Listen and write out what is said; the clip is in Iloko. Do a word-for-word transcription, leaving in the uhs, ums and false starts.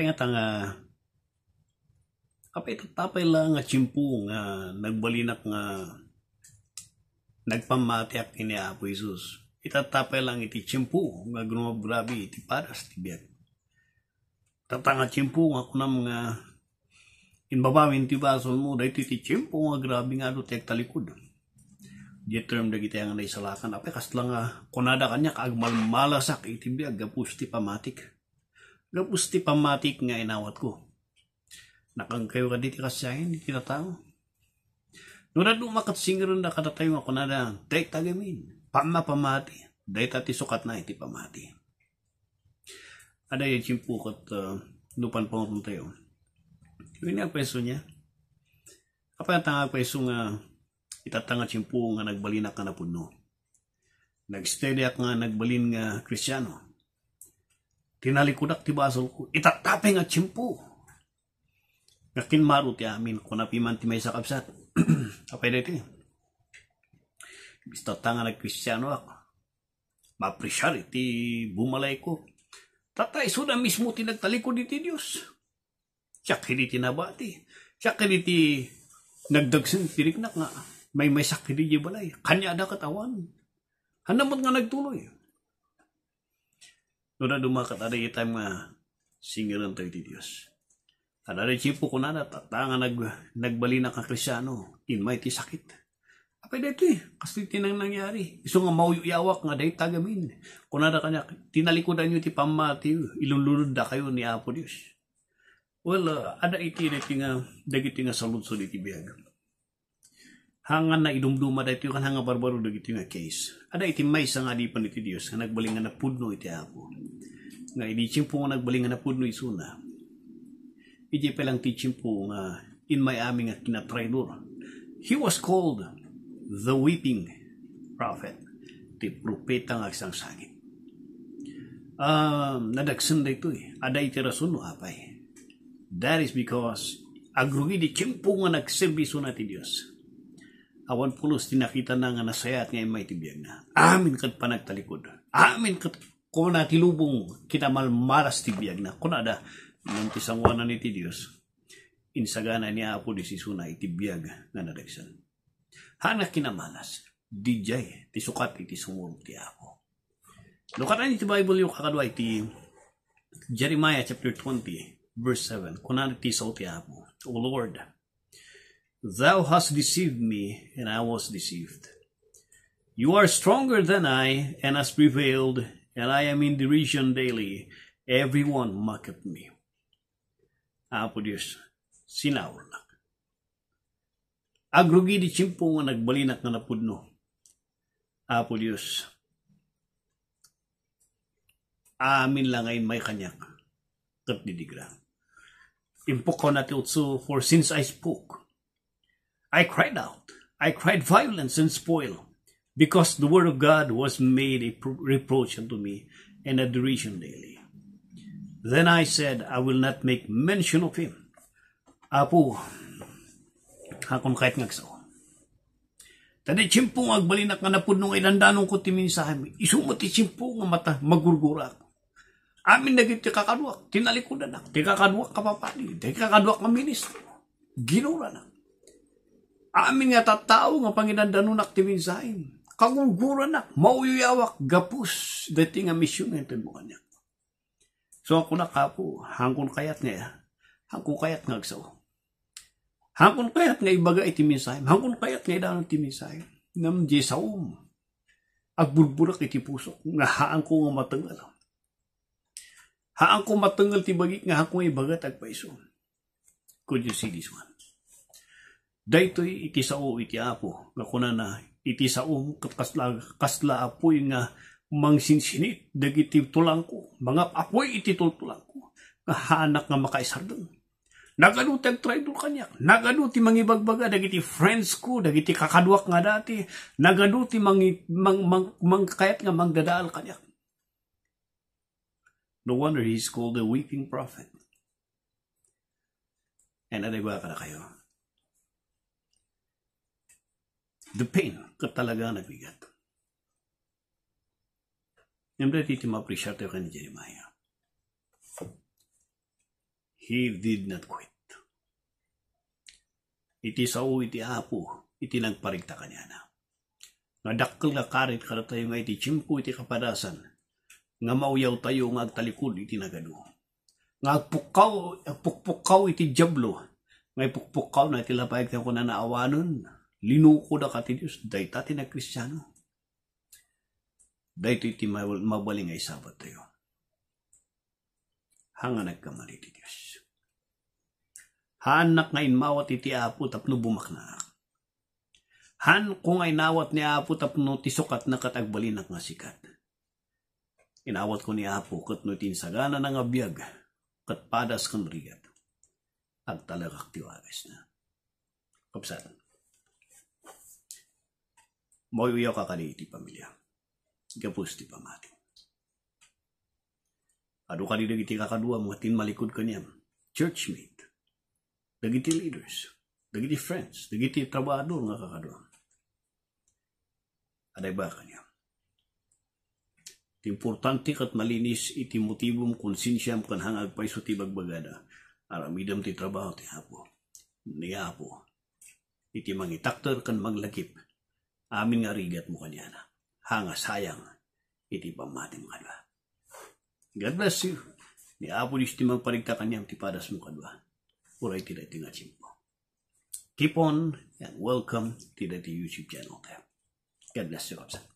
Kayatna nga, apay, itatta pay laeng nga tiempo nga nagbalinak nga nagpammatiak ken ni Apo Jesus. Itatta pay laeng iti tiempo nga agrumagrabi iti padas ti biag. Itatta nga tiempo nga kunam nga imbabawin ti basolmo, daytoy ti tiempo nga agrabi nga adu ti agtalikod. Diay term dagiti nga naisalakan. Apay, kasla nga kunada kaniak, agmalmalasak iti biag gapu ti pammatik. Gapu ti pammatik nga inawatko. Nakankayo kadi ti kasiaen iti tattao? No dadduma ket singerenda kadatayo nga kunada, dayta gamin, pammapammati, dayta ti sukatna iti pammati. Adda diay tiempo ket, uh, no panpangurontayo. Wen nga pwesto niya. Apay nga pwesto nga itatta nga tiempo nga nagbalinak nga napudno. Nag-study-ak nga nagbalin nga Kristiano. Tinalikudak ti basolko. Itatta pay nga tiempo nga kinmaro ti amin. Kuna piman ti maysa, kabsat. Apay daytoy? Basta ta nga nagkristianoak, maapresiar iti bumalayko. Tatta, isuda mismo ti nagtalikod iti Dios. Siak idi ti nabati. Siak idi ti nagdagsen ti riknak nga maymaysak idi diay balay. Kaniada ket awan. Hanna met nga nagtuloy. No dadduma ket adda itay nga singerentayo iti Dios. Adda diay tiempo kunada, tatta nga nag-, nagbalinak nga Kristiano, immay ti sakit. Apay daytoy, kastoy ti nang-, nangyari. Isu nga mauyuyawak nga dayta gamin. Kunada kaniak, tinalikudanyo ti pammatiyo, ilunlunoddakayo ni Apo Dios. Well, uh, adda iti, iti nga, dagiti nga saludsod iti biag. Hangan na idumduma daytoy ken hanga barbaro dagiti nga case. Adda iti maysa nga adipen iti Dios nga nagbalin nga napudno iti Apo. Nga idi tiempo nga nagbalin nga napudno isuna, idi pay lang ti tiempo nga immay amin nga kinatraidor. He was called the weeping prophet, ti propeta nga agsangsangit. Um, nadagsen daytoy. Adda iti rason no apay. That is because agrugi di tiempo nga nagserbi isuna ti Dios. Awan pulos ti nakitana nga nasayaat nga immay ti biagna. Amin ket panagtalikod. Amin ket kuna ti lubong, kinamalmalas ti biagna. Kunada, ngem ti sangoanan iti Dios, insagana ni Apo Dios isuna iti biag nga nadagsen. Haan nga kinamalas, diay ti sukat iti sumurot ti Apo. No ket-an iti Bible yo, kakadua, iti Jeremiah chapter twenty, verse seven. Kuna ti sao ti Apo, "O Lord, thou hast deceived me, and I was deceived. You are stronger than I, and hast prevailed, and I am in derision daily. Everyone mocketh me." Apo Dios, sinaurnak. Agrugi di tiempo nga nagbalinak nga napudno. Apo Dios, amin la nga immay kaniak ket didigra. Impukko na ti utso, "For since I spoke, I cried out, I cried violence and spoil, because the word of God was made a pro-, reproach unto me and a derision daily. Then I said, I will not make mention of him." Apo, haanko kayat nga agsao. Ta di tiempo nga agbalinak nga napudno nga idandanonko ti mensahem, isu met ti tiempo nga mata-, magurgurak. Amin dagiti kakaduak, tinalikudanak, ti kakaduak nga papadi, ti kakaduak nga ministro, ginuranak. Amin nga tattao nga pangidandanonak ti mensahem, kagurguranak, mauyuyawak, gapus, dati nga mision nga inted mo kaniak. So, ako na, Apo, haanko kayat nga, haanko kayat nga agsao. Haanko kayat nga ibaga iti mensahem, haanko kayat nga idanon ti mensahem. Ngem di saom, agburburak iti pusok nga haanko nga matengel. Haanko matengel ti bagik nga haanko nga ibaga ti agpayso. Could you see this one? Daytoy iti sao iti Apo nga kunana, iti sao ket kasla, kasla apuy nga mangsinsinit dagiti tulangko, mangap-apuy iti tultulangko, nga haanak nga makaisardeng. Nagadu ti agtraidor kaniak, nagadu ti mangibagbaga dagiti friends ko, dagiti kakaduak nga dati, nagadu ti mangi-, mang-, mang-, mangkayat nga mangdadaal kaniak. No wonder he's called the weeping prophet. And ano ba kadakayo? The pain, ket talaga nagbigat. Ngem daytoy ti ma-appreciate tayo ken ni Jeremiah. He did not quit. Iti sao iti Apo iti nagparigta kaniana. Nga dakkel nga karit kadatayo nga iti tiempo iti kapadasan, nga mauyawtayo nga agtalikod iti nagadu. Nga agpukkaw, agpukpukkaw iti Diablo, nga ipukpukkawna iti lapayag ti kunana awanen, linukodaka ti Dios, dayta ti nagkristiano. Daytoy ti ma-, mabalin nga isabattayo. Haan nga nagkamali ti Dios. Haannak nga inmawat iti Apo tapno bumaknaak. Haanko nga inawat ni Apo tapno ti sukatna ket agbalinak nga sikat. Inawatko ni Apo ket no ti insaganana nga biag ket padas ken rigat, agtalekak ti wagasna. Kabsat, mauyawka kadi iti pamilya gapu iti pammati. Adu kadi dagiti kakaduam nga tinmalikod kaniam, churchmate, dagiti leaders, dagiti friends, dagiti trabahador nga kakaduam. Adda iba kaniam. Ti importante ket malinis iti motibom, konsensiam, ken haan nga agpayso ti bagbagada. Aramidem ti trabaho ti Apo. Ni Apo, iti mangitakder ken manglakip, amin nga rigatmo kaniana. Haan nga sayang iti pammatim kadua. God bless you. Ni Apo Dios ti mangparigta kaniam ti padasmo kadua. Uray ti daytoy nga tiempo. Keep on and welcome ti daytoy YouTube channel tayo. God bless you, kabsat.